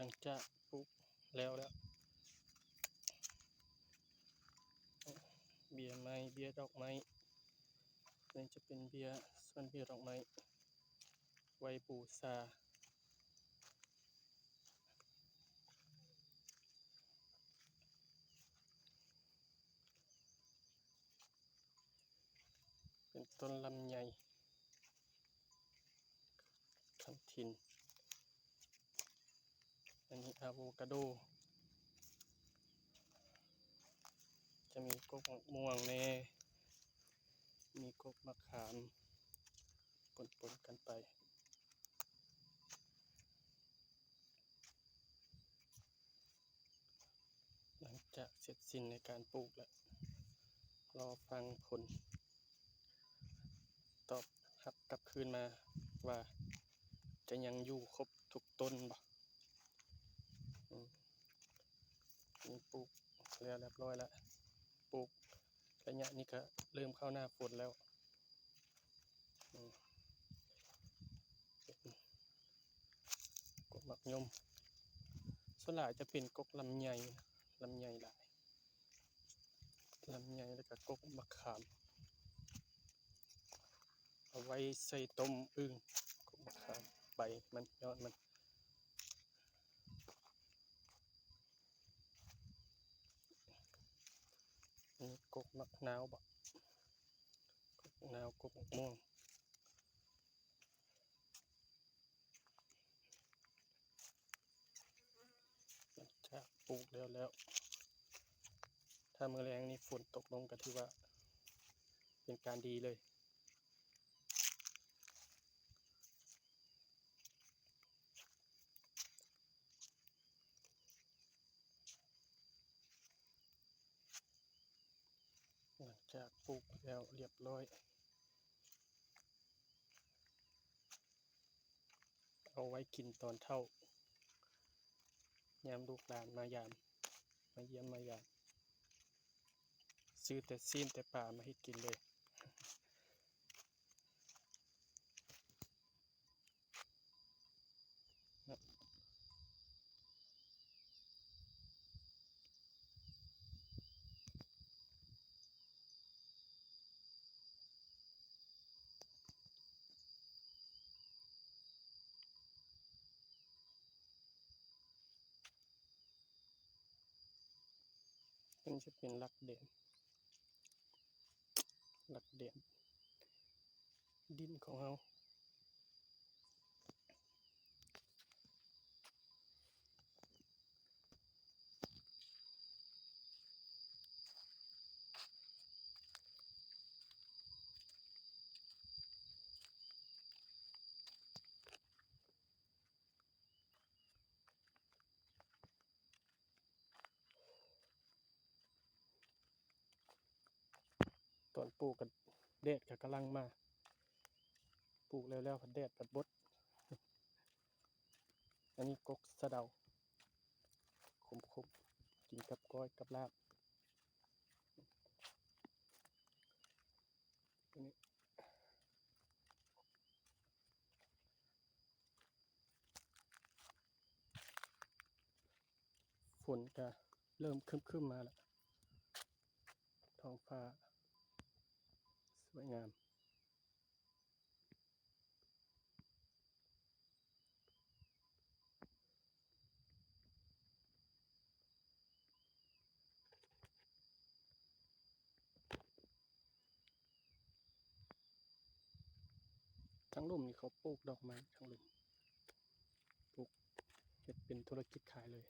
ງຈາກປູກແລ້ວແລ້ວ ເບ້ຍໄມ້ ເບ້ຍດອກໄມ້ ນີ້ຈະເປັນເບ້ຍ ສ່ວນເບ້ຍດອກໄມ້ ໄວ້ບູຊາ. ເປັນຕົ້ນລຳໄຍ ຄັນທິນ ອັນນີ້ອາໂວກາໂດ ຈະມີກົກໝາກມ່ວງແດ່ ມີກົກໝາກຂາມ ປົນໆກັນໄປ. ຫຼັງຈາກເສັດສິ້ນໃນການປູກແລ້ວ ລໍຟັງຜົນຕອບຮັບກັບຄືນມາວ່າ ຈະຍັງຢູ່ຄົບທຸກຕົ້ນບໍ່? ອືມ ນີ້ປູກແລ້ວລຽບຮ້ອຍລະ ປູກໄລຍະນີ້ກະເລີ່ມເຂົ້າໜ້າຝົນແລ້ວ. ອືມ ກົກໝາກຍົມ ສ່ວນຫຼາຍຈະເປັນກົກລຳໄຍ ລຳໄຍຫຼາຍ ລຳໄຍ ແລ້ວກະກົກໝາກຂາມ ເອົາໄວ້ໃສ່ຕົ້ມອຶ່ງ ກົກໝາກຂາມ ໃບມັນ ຍອດມັນ. ອັນນີ້ກົກໝາກນາວບໍ? ກົກນາວ ກົກໝາກມ່ວງ ຫຼັງຈາກປູກແລ້ວແລ້ວ ຖ້າມື້ແລງນີ້ຝົນຕົກລົງກະຖືວ່າເປັນການດີເລີຍ. ຫຼັງຈາກປູກແລ້ວລຽບຮ້ອຍ ເອົາໄວ້ກິນຕອນເຖົ້າ ຍາມລູກຫຼານມາຢາມ ມາຢ້ຽມມາຢາມ ຊື້ແຕ່ຊີ້ນແຕ່ປາມາເຮັດກິນເລີຍ. ມັນຈະເປັນຫຼັກແດນ ຫຼັກແດນດິນຂອງເຮົາ. ຕອນປູກກະແດດກະກຳລັງມາ ປູກແລ້ວໆ ແດດພັດບົດ. ອັນນີ້ກົກສະເດົາ ຂົມໆ ກິນກັບກ້ອຍກັບລາບ. ຝົນກະເລີ່ມຄຶ້ມໆມາແລ້ວ ທ້ອງຟ້າສວຍງາມ. ທາງລຸ່ມນີ້ເຂົາປູກດອກໄມ້ ທາງລຸ່ມ ປູກເຮັດເປັນທຸລະກິດຂາຍເລີຍ.